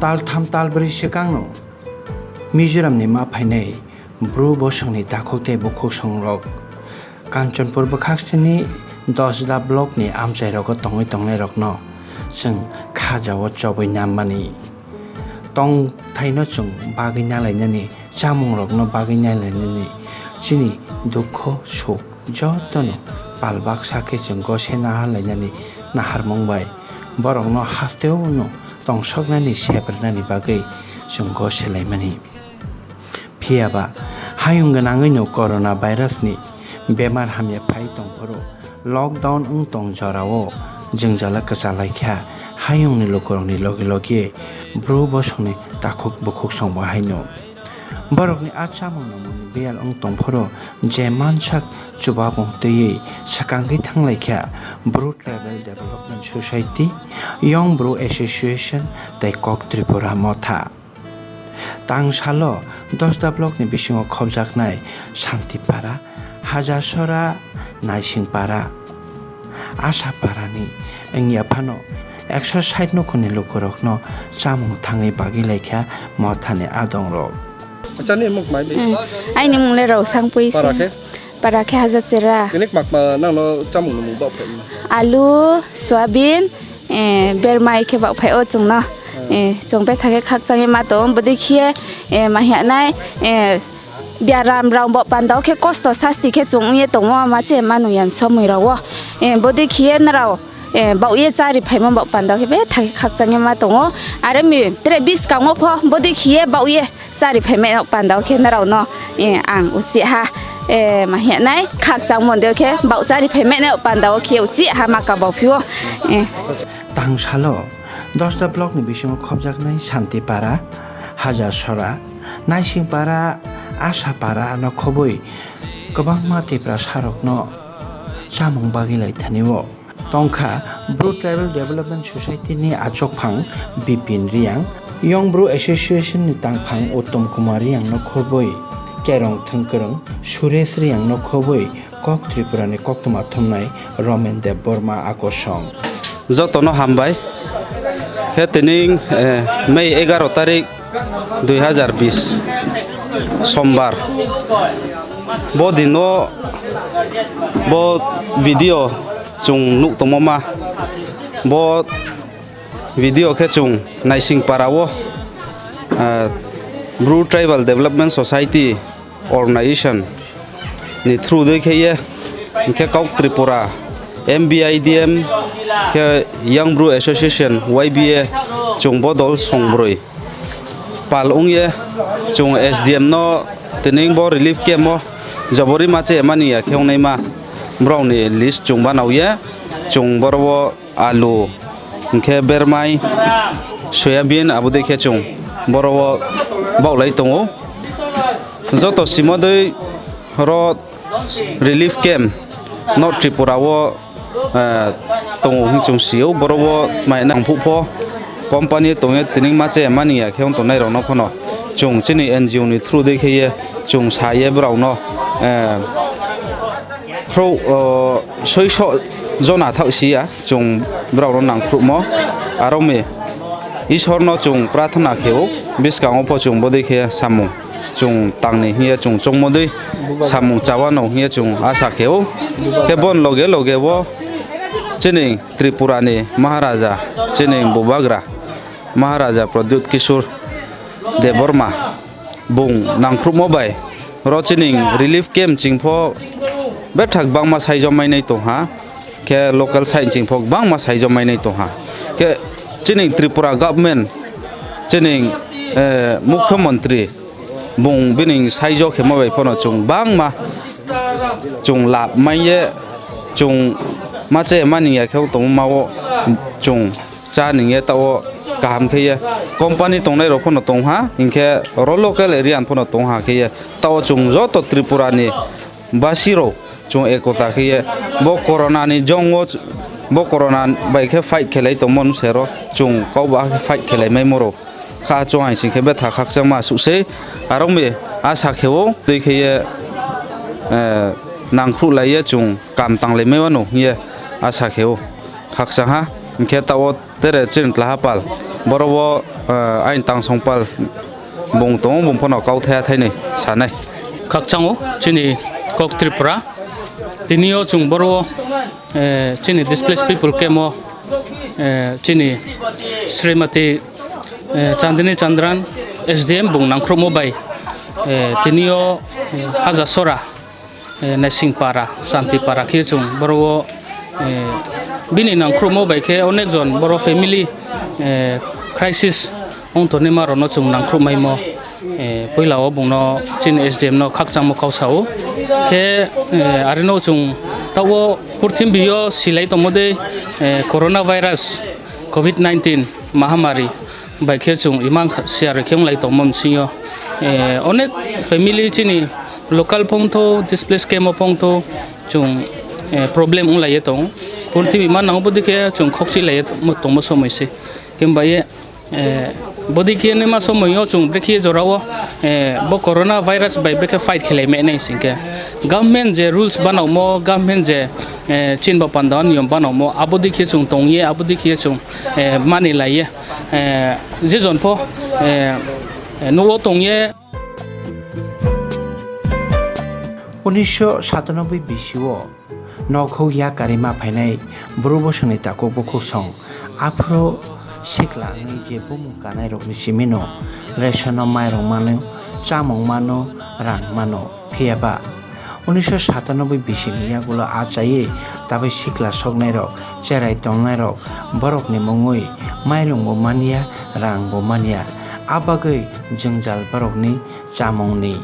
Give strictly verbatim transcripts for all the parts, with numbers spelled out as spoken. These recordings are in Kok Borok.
Taltham talbrwi swkangno Mizoramni ma phainai Bru bosongni takhuk tei bukhuk songrok Kanchanpur bwkhaksini Dosda blockni amchairogo tongwi tongnairokno chwng khajao chobwi nammani. Tongthaino chwng bagwi nalainani, chamungrokno bagwi nalainani chini dukho suk jotono pal baksa khe chwng gose naharlainani naharmung bai borokno hasteo no tongsoknani sebrwnani bagwi chwng gose laimani. Phiya ba, hayung gwnangwi no corona virus ni bemar hamya phai tongphuru lockdown wng tong jorao jwngjala kwchalaikha hayungni lukurokni logi logi Bru bosongni takhuk bukhuk songbo haino. Borokni a chamung nangmungni biyal wng tongphuru je mansak chubamung twiwi swkangwi thanglaikha Bru Tribal Development Society, Young Bru Association tei Kok Tripura Motha. Tang salo Dosda blockni bisingo khobjaknai Santipara, Hajasora, Naisingpara, Asaparani wngya phano ekso sait nukhungni lukurokno chamung thangwi bagwi laikha mothani adongrok. Achani muk mai bai? Hmm. Aini mung le Rausang Puisi. Para khe? Para khe Hajachera. Tini makma nangno chamung nung bak phai? Alu, soyabin, eh, bermai khe bak phai o chwngno. Hmm. Eh, chwng betha khe khakchangwi ma tong, bwdwi khiye, eh, ma hiya nai, eh, biaram rok bo pandao khe kosto sasti khe chwng wngye tongo, ma che manu yan somoi rok o. Eh, bwdwi khiye nrao, eh, bauye chari phaima bak pandao khe betha khe khakchangwi ma tongo. Are mi tere biskango pho bwdwi khiye bauye chari phaima nok pandao khe nrao no, eh, ang uchi ha, eh, ma hiya nai khakchang mondeo khe bau chari phaima nok pandao khe uchi ha maka bo phio, eh. Tang salo Dosda blockni bisingo khobjaknai Santipara, Hajasora, Naisingpara, Asapara no khobwi kwbangma Tiprasarokno chamung bagwi lai thani o. Tongkha Bru Tribal Development Society ni achukphang Bipin Riang, Young Bru Association ni tangphang Uttom Kumar Riang no khobwi Kerong Thwngkwrwng, Suresh Riang no khobwi Kok Tripura ni koktwma thumnai Romen Debbarma akosong. Jotono hambai. Khe tini, eh, May egaro tarik dui hazar bis, Sombar. Bo dino bo video chwng nuk tongmo ma. Bo video khe chwng Naisingpara o, eh, Bru Tribal Development Society Organization ni through dwi khe ye, hwnkhe Kok Tripura, M B I D M, khe Young Bru Association, Y B A, chwng bo dol songbrwi pal wng ye, chwng S D M no tini bo relief camp o jobori ma che mani ya khe wngnai ma, borok ni list chwng banao ye, chwng boro o alu, hwnkhe bermai, soyabin, abo dei khe chwng boro o baulai tongo. Joto sima dei oro relief camp North Tripura o, eh, tongo hwnwi chwng sio. Boro o mai nang phuh pho company tongya, tini ma che mani ya khe wng tongnai rok no phano chwng chini N G O ni through dei khe ye chwng sa ye borok no, eh, khro, o, soiso jona thak sia chwng borok no nangkhrukmo. Aro mi Ishwar no chwng prathana khe o, bwskango pho chwng bodei khe samung chwng tangni hiya chwng chongmo dei samung chawa no hiya chwng asa khe o. Khe bon loge loge o chini Tripura ni Maharaja, chini Bubagra Maharaja Pradyut Kishore Debbarma bung nangkhrukmo bai oro chini relief camp chingpho bethak bangma saijo mainai tongha, khe local side chingpho bangma saijo mainai tongha. Khe chini Tripura government, chini, eh, Mukhyamantri bung bini saijo khemo bai phano chwng bangma chwng lab maiye, chwng ma che mani ya khe tongma o chwng cha ningye tao kaham khe ye company tongnai rok phano tongha, hinkhe oro local area phano tongha khe ye tao chwng joto Tripura ni basi rok chwng ekota khe ye bo corona ni jong o bo corona bai khe fight khelai tongmani sero chwng kok ba khe fight khelai mai moro kha chwng hai sing khe betha khakchangma suh se arong mi asa khe o twi khe ye, eh, nangkhruh lai ye chwng kam tanglai mai mano hiye asa khe o khakchang ha. Hinkhe tao tere chini tla ha pal boro o Ah, ain tangsongpal bung tongo, bung phano kauthai athainwi sanai. Khakchango chini kok Tripura. Tinio chwng boro, eh, chini displaced people camp o, eh, chini Srimati, eh, Chandini Chandran S D M bung nangkhrukmo bai, eh, tinio, eh, Hajasora, eh, Naisingpara, Santipara khe chwng boro o, eh, bini nangkhrukmo bai khe onek jon boro family, eh, crisis wng tongnai ma rok no chwng nangkhruk maimo, eh, puila o bung no chini S D M no khakchangmo kau sa o khe, eh, ari no chwng tabuk purthimbi o silai tongmo de, eh, corona virus covid nineteen mahamari bai khe chwng imang kha-, share khe wng lai tongmo bisingo, eh, onek family chini local phongtho, displaced camp o phongtho chwng, eh, problem wng lai ye tongo. Purthimbi ma nango bwdwi khe chwng khokchi lai ye tongmo, tongmo somoi se. Himba ye, eh, bwdwi khe nima somoi o chwng bwkhe jora o, eh, bo corona virus bai bwkhe fight khe lai ma nai sing khe. Government je rules banao mo, government je, eh, chinba panda niyom banao mo, abo dikhe chwng tong ye, abo dikhe chwng, eh, mani lai ye. Eh, je jon pho, eh, eh, nugo tong ye. Unisho satanoboi bisio nokhuk ya karima phainai bru bosongni takhuk bukhuksong aphuru sikla wngwi je bumung kanairokni simino resono mairung mano, chamung mano, rang mano. Phiyaba unisho satanoboi bisini yagulo achaiwi tabwi sikla soknairok, cherai tongnairok borokni mungwi mairungbo manya, rangbo manya. A bagwi jwngjal borokni chamungni.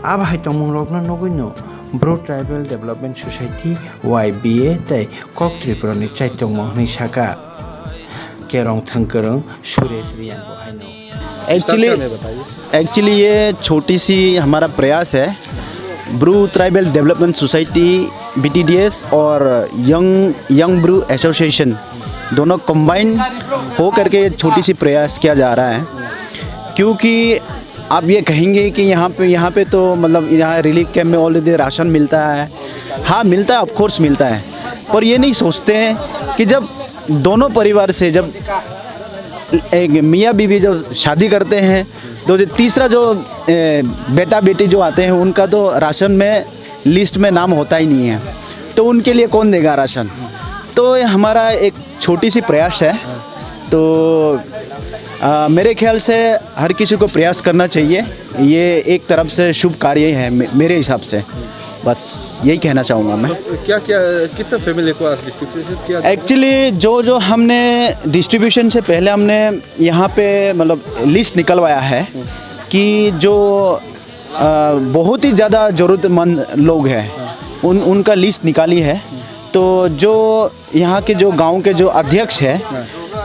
A bahai tongmungrokno nugwino Bru Tribal Development Society, Y B A, tei Kok Tripurani chaitokma hwnwi saka. Kerong thwngkwrwng Suresh Riyan bo haino. Actually, actually ये छोटी सी हमारा प्रयास है। Bru tribal development society, B T D S और young, young Bru association दोनों combine हो करके ये छोटी सी प्रयास किया जा रहा है, क्योंकि आप ये कहेंगे कि यहाँ पे, यहाँ पे तो मतलब यहाँ रिलीफ कैंप में ऑलरेडी राशन मिलता है। हाँ, मिलता है, ऑफ कोर्स मिलता है, पर ये नहीं सोचते हैं कि जब दोनों परिवार से जब एक मियाँ बीवी जब शादी करते हैं, तो जो तीसरा जो, ए, बेटा बेटी जो आते हैं, उनका तो राशन में, लिस्ट में नाम होता ही नहीं है, तो उनके लिए कौन देगा राशन? तो ये हमारा एक छोटी सी प्रयास है। तो, आ, मेरे ख्याल से हर किसी को प्रयास करना चाहिए। ये एक तरफ से शुभ कार्य है मे-, मेरे हिसाब से। बस यही कहना चाहूँगा मैं। तो क्या, क्या, कितना फैमिली को आज डिस्ट्रीब्यूशन किया? एक्चुअली जो, जो हमने डिस्ट्रीब्यूशन से पहले हमने यहाँ पे मतलब लिस्ट निकलवाया है कि जो, अ, बहुत ही ज़्यादा ज़रूरतमंद लोग हैं, उन, उनका लिस्ट निकाली है। तो जो यहाँ के जो गांव के जो अध्यक्ष है,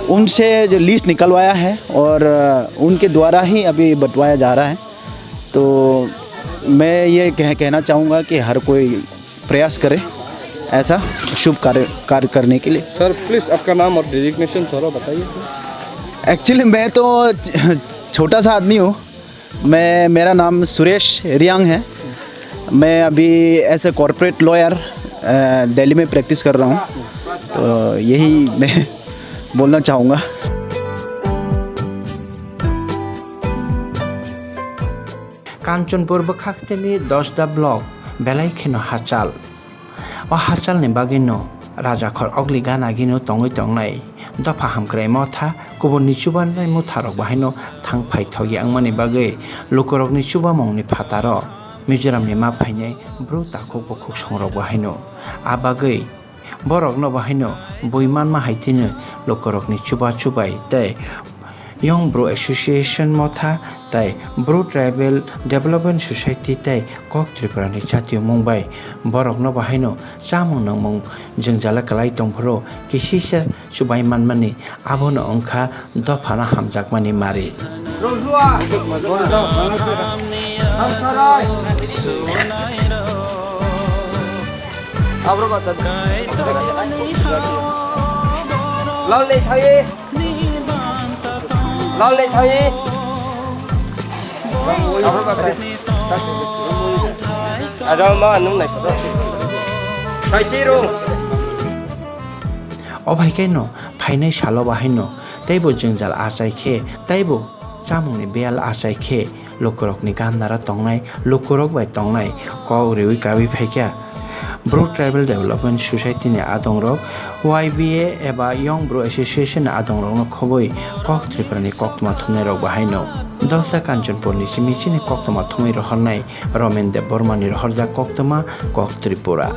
उनसे जो लिस्ट निकलवाया है और, अ, उनके द्वारा ही अभी बंटवाया जा रहा है। तो मैं ये कह-, कहना चाहूँगा कि हर कोई प्रयास करे ऐसा शुभ कार्य, कार्य करने के लिए। सर, प्लीज आपका नाम और डेजिग्नेशन थोड़ा बताइए। एक्चुअली मैं तो छोटा सा आदमी हूँ। मैं, मेरा नाम सुरेश रियांग है। मैं अभी एज ए कॉर्पोरेट लॉयर, अ, दिल्ली में प्रैक्टिस कर रहा हूँ। तो यही मैं बोलना चाहूँगा। Kanchanpur bwkhaktini Dosda block belai kheno hachal. O hachalni bagwino rajakhor Ogli Ganagino tongwi tongnai dopha hamkrai motha, kubunni chubanai motharok bahaino thang phai thokya wngmani bagwi lukurokni chubamungni phataro Mizoramni ma phainai bru takhuk bukhuk songrok bahaino. A bagwi borokno bahaino bui manma hai tini lukurokni chuba chubai tei Young Bru Association motha tei Bru Tribal Development Society tei Kok Tripura ni chati mung bai borokno bahaino chamung nangmung jwngjala kwlai tongphuru kisisa chubai manmani, abono wngkha dophano hamjakmani mari. Lal le thai. Lal le thai. Ada ma nung nai. Thai tiro. O bai khe no phainai salo bahaino teibo jwngjal achai khe, teibo chamungni beyal achai khe, lukurokni gandara tongnai, lukurok bai tongnai kok riwi kawi phaikha. Bru Tribal Development Society ni adongrok, Y B A eba Young Bru Association ni adongrokno khobwi Kok Tripura ni koktwma thumnairok bahaino. Dalsa Kanchanpur ni simi chini koktwma thumwi rohornai Romen Debbarma ni rohorjak koktwma Kok Tripura.